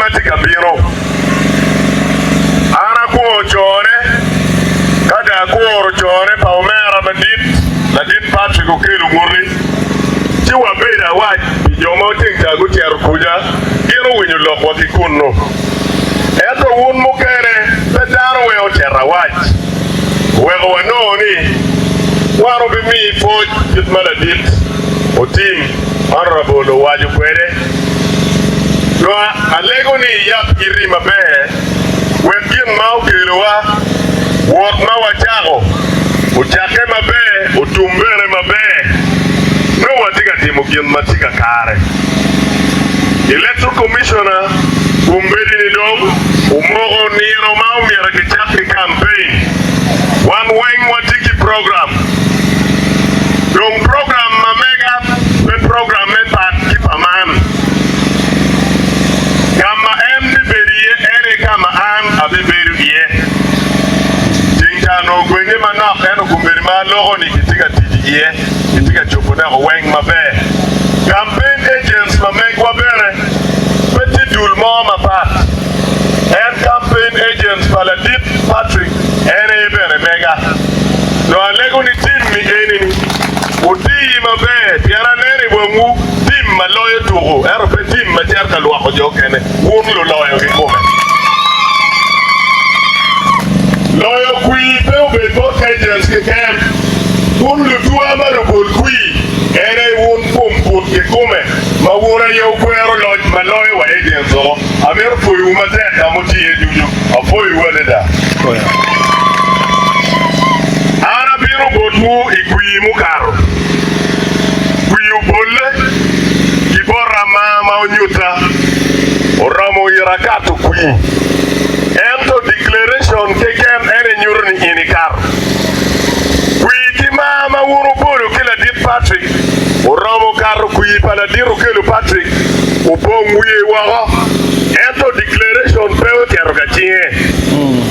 ma tye ka bino. An akwongo cone, ka dong akuro cone pa omera madit, ladit Patrick Okello Muti, ci wabedo awac pi jo ma ceng ca gucito kuca, gin owinyo lokwa ki kunnu. Ento wun mukene pe dano weng ocito awac, oweko wanongo ni wan wubimiyi pwoc kit ma ladit Otim Honourable owaco kwede. Dong alego ni iyab iti maber wek gin ma okelowa, wot ma wacako, ocakke maber otum bene maber. Nongo watye ka timo gin ma tye kakare. Electoral Commissioner kombeddi-ni dong omoko nino ma omyero kicak ki campaign. Wan weng watye ki program. Dong program ma mega pe program me pat ki pa man. Ka ma en bibedo iye en aye ka ma an abibedo iye. Ceng ca onongo gwenye manok ento kombeddi ma aloko-ni kitye ka tic iye, kitye ka cobone woko weng maber. Campaign agents ma megwa bene pe tye dul mo mapat. En campaign agents pa ladit Patrick en aye bene mega. Dong alego ni tim mi eni-ni wuti maber pien aneno i wangwu tim ma loyo tuku ento pe tim ma cito ka lwoko jo okene. Wun luloyo kikome. Loyo kwir pe obed bot agents keken. Wun lutwa ma lubol kwir en aye wun kom but kikome ma wun aye wukwero loc ma loyo wa agents woko. Amito pwoyowu matek ka ma wutye iye ducu. Apwoyowu adada. An abino botwu i kwir mukato. Kwir obolle ki bota mar ma onyutta oromo ira kato kwir. Ento declaration keken en aye nyuto ni in ikato. Kwir ki mar ma wun wubolo ki ladit Patrick oromo kato kwir pa ladit Okello Patrick opong wiye woko ento declaration pe ocito ka cinge.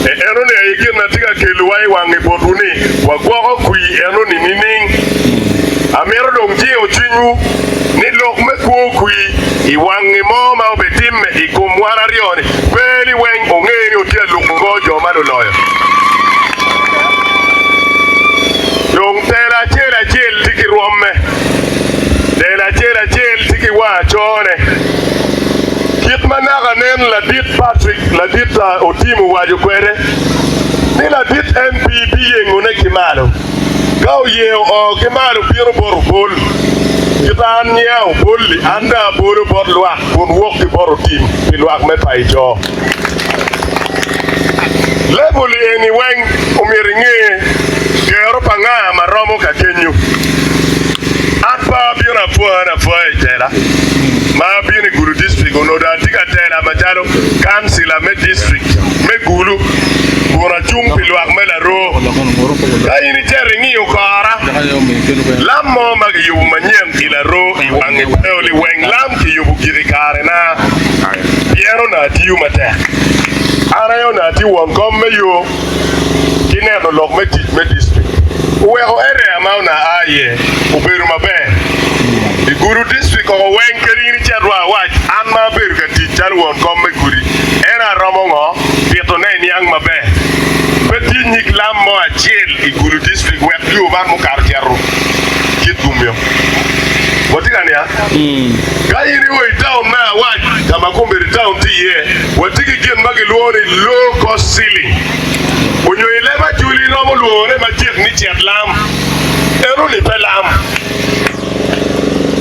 E enoni aye gin ma tye ka kelowa i wange botwu ni wagwoko kwir enoni nining? Amito dong jingo cwinywu ni lok me kwo kwir i wangi mo ma obitimme i kom wan aryo-ni pe ni weng onge ni otye aluko kor jo ma luloyo. Dong telo acel acel tye ki rwomme, telo acel acel tye ki wang acone. Kit ma naka nen ladit Patrick ladit Otim owaco kwede ni ladit MP biyengone ki malo. Ka oyengo oo ki malo bino bot obol. Kit an nia obol-li, an dong abolo bot lwak kun wok ki bot otim pi lwak me paco. Level-li eni weng omyero inge gero pa nga ma romo ka kenyo. An pe abino apwone apwoya i tela ma abino i Gulu District onongo dong atye ka tela macalo kancila me district me Gulu kun acung pi lwak me Laroo. Ka in icito ingiyo kora, lam mo ma kiyubo manyen i Laroo i wange pe oli weng lam kiyubo gik i karena pien onongo atiyo matek. An aye onongo atye won kom me yo ki neno lok me tic me district oweko area ma onongo aa iye obedo maber. I gudo district koko weng kadi in icit wa awac an ma abedo ka tic calo won kom me gudi en aromo ngo tito ne iniang maber. Pe tye nyig lam mo acel i gudo district wek yo man mukato cito kit gumio. Watye ka niang? Ka in io i taun me Awac ka ma kombeddi taun tye iye, watye ki gin ma gilwongo ni low cost ceiling onyo i leb Acholi iromo lwongone macek ni cet lam. Enoni pe lam.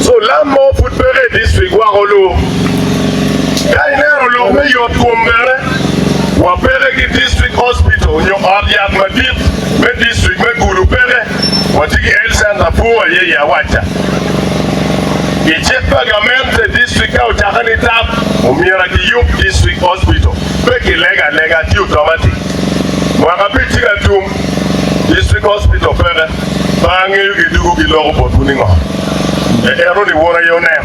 So lam mo pud peke i district wako lu. Ka ineno lok me yot kom bene, wa peke ki district hospital onyo ot yat madit me district me Gulu peke. Watye ki health center pur aye i Awaca. I cik pa gamente, district ka ocakke ni tap, omyero kiyub district hospital. Pe kilego alega, tye automatic. Mwaka abic tye ka tum, district hospital peke. Pe angeyo gidugo giloko botwu ni ngo. E eno ni wun aye wunen.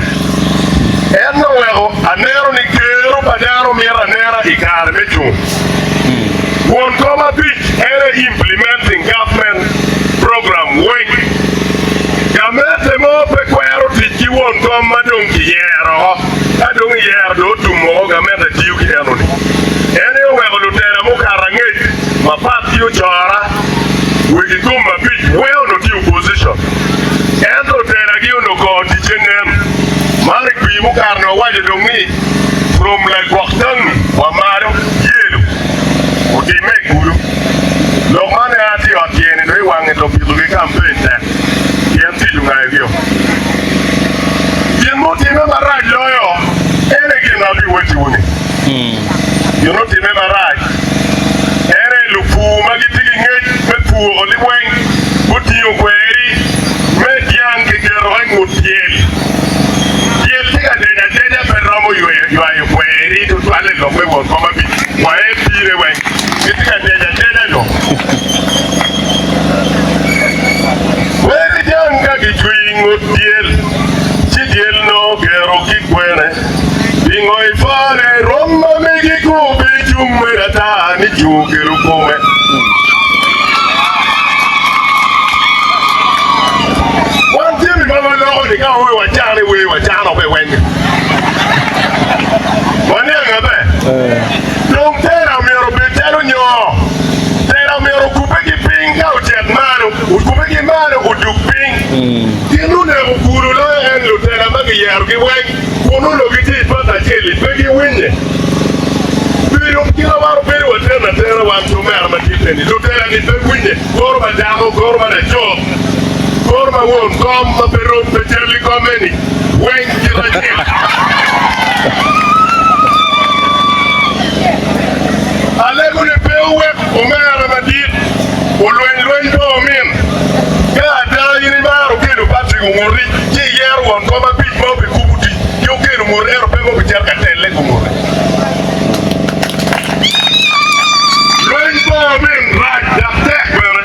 En oweko aneno ni kero pa dano mito anena i kare me cung. Won kom abic en aye implementing government program weng. Gamente mo pe kwero tic ki won kom ma dong kiyero oko. Ka dong iyero dong otum woko gamente tiyo ki. enoni. En aye oweko lutela mukato angec mapat ki ocora wegi gum abic weng onongo tye i opposition ento telagi onongo kor ticce nen. Man i kwir mukato-ni wawaco dong ni from lagwok tangi wa malo yelo otimme i kulu. Lok man ea tye i ot tyeni dong i wange to pito ki campaign tek pien tic ongayogio. Gin mutimme marac loyo en aye gin ma abiwacciwu-ni. Gin mutimme marac en aye lupur ma gitye ki ngec me puro liweng gutingo kweri me dyang kiketo i ngut dyel. Dyel tye ka deny adenya pe romo ywayo kweri tutwalle i lok me wot kom abic wa en pire weng gitye ka deny adenya nyo. Kweri dyang ka gicweyo i ngut dyel ci dyel nongo gero ki kwene. Pingo ipore rwom ma megi kubbe cung mere ata ni cur kelo kome? Wan jami ma waloko ni ka owe wacane wer wacano pe weng. Waniang abe? Dong tera myero obed calo nyo. Tera myero okubbe ki piny ka ocit malo, okubbe ki malo odug piny. Gin oneko kulu loyo en lutela ma giyerogi weng, kun onongo gitye i pata acel-li, pe giwinye. Bedo kit ma wan obedo waten atena wan ki omera madit eni, lutela-ni pe winye, koro ma dako, koro ma laco, koro ma won kom ma pe rom pe cal ki komme-ni, weng kit acel. Alego ni pe wuwek omera madit olweny lweny pa omin. Ka ada in imaro Okello Patrick onguti, ci iyero won kom abic ma obikubo tic ki Okello ngut ento pe ma obicito ka telle gunguti. Lweny pa omin rac dok tek bene.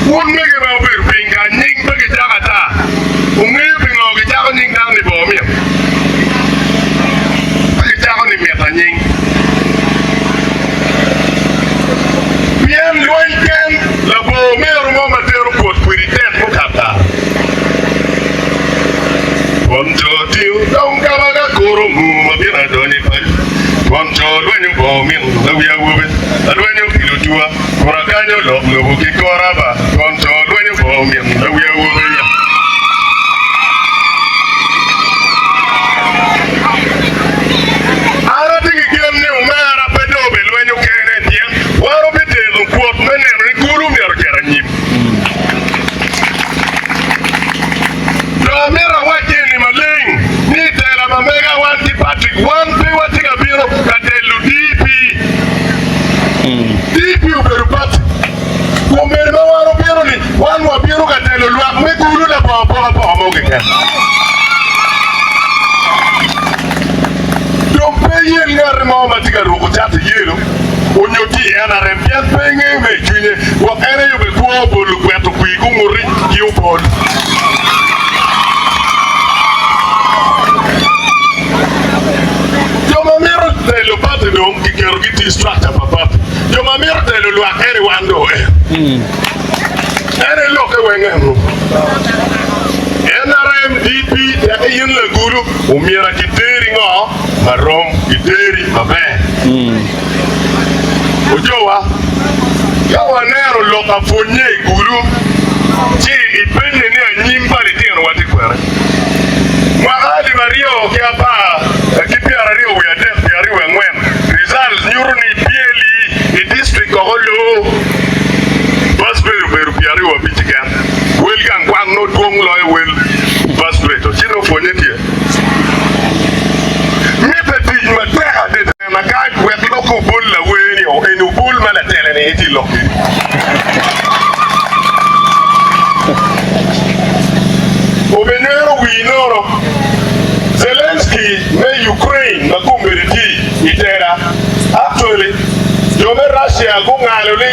Wun mege ma wubedo piny kany, nying pe kicako ata. Wungeyo pingo kicako nying dano ni Boomit? Pe kicako ni Mita nying. Pien lweny ken labongo omero mo ma tero kwot kwidi tek mukato kare. Twon co tingo dong kabaka kuro nguu ma bino adonyo i paco. Twon co lwenyo boo min lawi awobe, alwenyo ki lutuwa, kun akanyo lok lobo ki kora ba. Twon co lwenyo boo min lawi awobe ya. An atye ki gen ni omera pe dong obilwenyo kene pien wan obitero kwot me neno ni kulu myero ocit anyim. Dong amito awac eni maleng ni i tela ma mega wan ki Patrick wan pe watye ka bino ka telo DP. DP obedo party. Kombeddi ma wan obino ni wan wabino ka telo lwak me Gulu labongo apokapoka mo keken. Dong pe iyel ngati mo ma tye ka ruko cati yelo onyo tye i NRM pien pe ingeyo me i cwinye gwok en aye obekwo obolo gweto kwir gunguti ki obol. Jo ma mito telo party dong kiketo gitye i structure pa party. Jo ma mito telo lwak eni wan do en. En aye lokke weng eno. NRM, DP, teke in lagulu omyera kiteri ngo marom, kiteri maber. Ojowa, ka waneno lok apwonye i gulu, ci ipenye ni anyim pa litinowa tye kwene? Mwaka alip aryo ki apar ki pyeraryo wiye adek pyeraryo wiye angwen, results nyuto ni PLE i district koko oloo bus rate obedo 25 keken. Wel gang kwan nongo dwong loyo wel bus rate ci nongo pwonye tye. Mitte tic matek adada kany wek lok obol lawer ni eni obol ma latele ni itye lok kedi. Obinywero wii nono. Zelensky me Ukraine ma kombeddi tye i tela. Actually, jo me Russia gungalo ni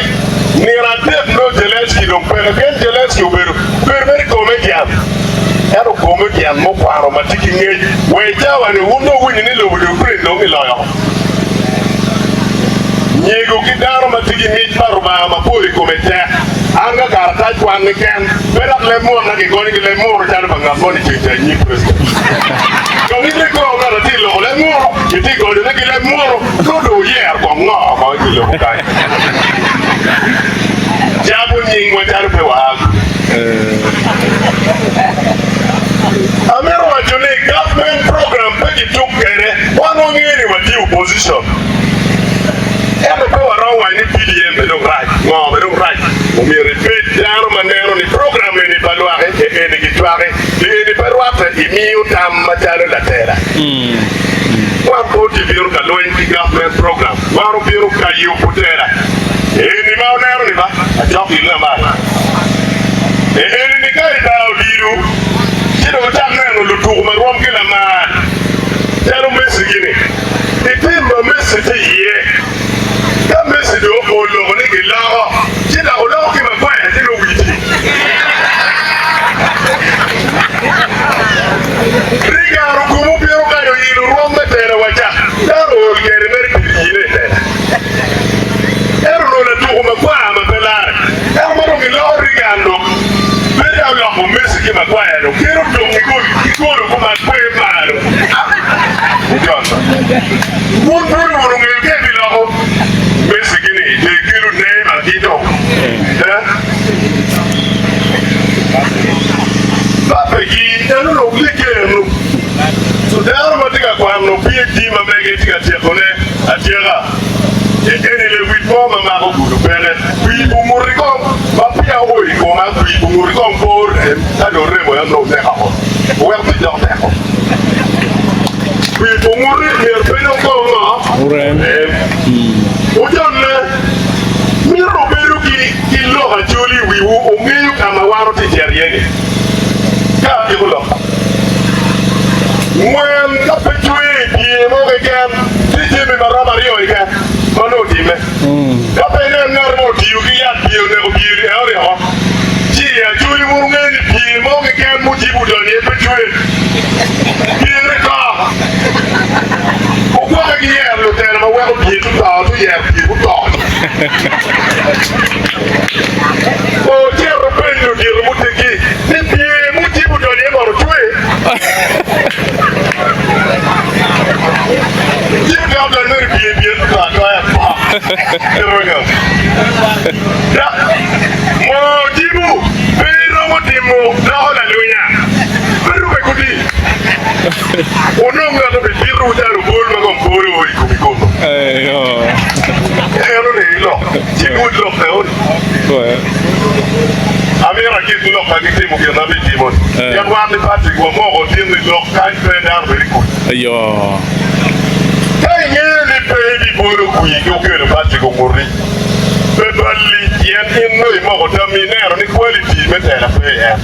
nino adek nongo Zelensky dong peke pien Zelensky obedo bedo mere kome tyen. Ento kome tyen mukwano ma tye ki ngec wa i cawa ni wun dong wuwinyo ni lobo Ukraine dong giloyo. Nyego ki dano ma tye ki mic pa Rubanga mapol i kome tek. An ka karatac kwan keken, pe dok leb murona gigonyo ki leb muru calo pa ngat moni ceng ca i nyim president. Dong itye kor ngat atye loko leb muru, itye gonyo. woko kany. Cabo nyingwa calo pe waa gudo. Amito waco ni government program pe gituk kwede, wan wangeyo ni watye opposition ento pe waromo waco ni PDM bene dong rac, ngo bene dong rac. Omyero ibed dano ma neno ni program eni pa lwak eni gicwaki, eni pe rwatte imiyo tam macalo latela. Wan pe watye bino ka lweny ki government program, wan obino ka yubo tela. Eni ma wuneno ni ba, acok in lamal. Eni ni ka i bar odilo, ci dong wucak neno lutuku ma rwom ki lamal calo Messi gini. I tim ma Messi tye iye, ka Messi dong oloko ni giloko, ci dok oloko ki Maguire ci nongo wii tye. Reagan ogumo bino kany oilo rwom me tela wa ca, dano ool kede mere pi riine i tela. Ento onongo latuko makwar ma pe lare. Ento ma dong giloko Reagan dong bedo calo oloko Messi ki Maguire dong kelo dong i gol ki golo kuman kwe malo. Johnson. Wun pud wun ongeyo ka ibiloko Messi gini de kelo Neymar ki dong. Eh? Mapegi en onongo tye geno. So dano ma tye ka kwano PhD ma mege tye ka tyekone atyeka eni lewic mo ma mako gudo peke. Kwir bunguti kong ma peya oo i koma, kwir bunguti kong pe orem ka dong oremo en onongo neka oko weko pe dok teko. Kwir bunguti myero pe dong kong ngo? Orem. Ojonne mito obedo ki Ki lok acoli i wiwu, wungeyo ka ma wan watye cito iye-ni. Ka atyeko lok, ngwen ka pe cwer i pye mo keken, tye jami ma romo aryo keken ma nongo otimme. Ka pe inen ngat mo otiyo ki yat pye oneko pye-ni en oryeko, ci i acoli wun wungeyo ni pye mo keken mucibo odonyo iye pe cwer, pyere to. Wugwokke ki yero lutela ma weko pye to, to yero pye guto. Ocito openyo ludito muteggi ni, Pye mutibo odonyo iye mono cwer? Ci odok odonyo mere i pye, pye oto atoya pok. Dok moo jibu pe iromo timo doko lalwinya, pe rube kudi. Wunong ngat obipitowu calo obol ma kong bolo i komi kunu. En oneni lok, ci lwod lok eoni. Amito agik lok ka gitimo gin ma abitimo-ni, pien wan ni Patrick wamoko tin ni lok kany pe dano bedo i kuc. Ka ingeyo ni pe ibibolo kwir ki okelo Patrick onguti, pe balli pien in nongo imoko tammi ineno ni quality me tela pe i en.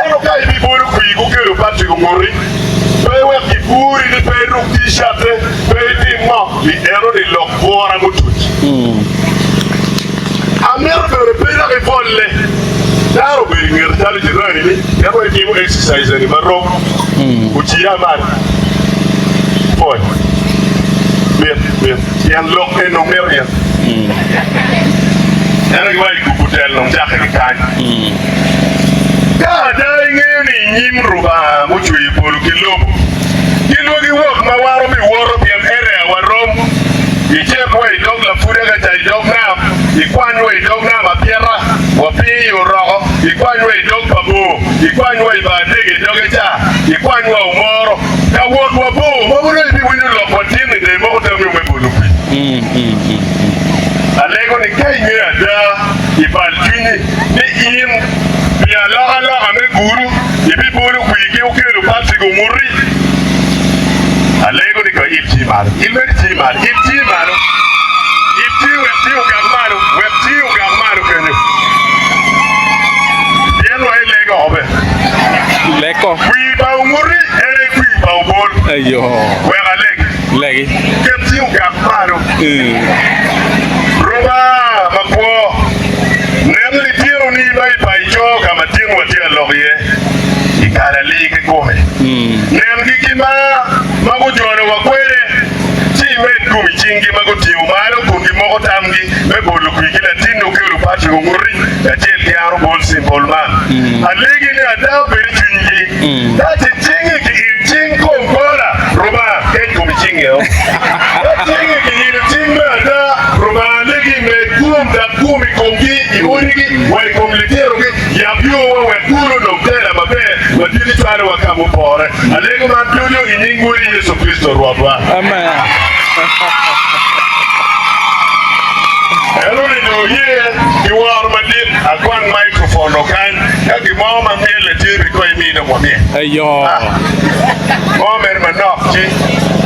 Ento ka ibibolo kwir ki okelo Patrick onguti, pe iwek giburi ni pe iruk T-shirt-te, pe itim ngo, pi enoni lok bwora mutuc. Amito bene pe dok ibolle. Dano obedo i ngete calo jirani ni en wai timo exercise eni marom ociya malo. Pwony. Mit, mit. Pien lok eni dong mito in. Ento giwaco i gupu tel dong cakke ki kany. Ka ada ingeyo ni i nyim Rubanga mucweyo polo ki lobo, ki lwagi wok ma wan obiwoto pien area wa rom, icit wa i dog lapuda ka ca i dog nam, ikwany wa i dog nam apyeta, wa piny i oroko, ikwany wa i dog pa bor, ikwany wa i bar dege i doge ca, ikwany wa omoro. Ka wot wa bor, mogo dong ibiwinyo lok wa tin ni dong imoko tammi me bolo pii. Alego ni ka ingeyo ada i bal cwinyi ni in pi alokaloka me guru ibibolo kwir ki okelo Patrick onguti. Alego ni ka il cii malo, il mere cii malo, il cii malo, il cii wek cii ogak malo, wek cii ogak malo kenyo. Pien wa ilego oko be. Leko. Kwir pa onguti en aye kwir pa obol. Ayo. Wek alegi. Legi. Ket cii ogak malo. Rubanga makwo, nen litinoni ma i paco ka ma tin watye ka lok iye i kare alii kikome. Nengi ki mar ma gujolowa kwede, ci imed gum i cinggi ma gutingo malo kun gimoko tamgi me bolo kwir ki latinni okelo Patrick Onguti kacel ki an Obol Simple Man. Alegi ni ada obed i cwinygi. Ka ce cingi ki il cing kom kola, Rubanga, kec gum i cingi-o. Ka cingi ki ilo cing me ada, Rubanga. Lungwa wek Gulu onong tela maber ma tye cwalowa ka mupore. Alego man ducu i nying Wodi Yecu Kricito Rwotwa. Amen. En onongo ye ki woro madit akwang microphone okany ka gin mo ma myelle tye bikony mine wamyel. Eyo. Mo mere manok ci.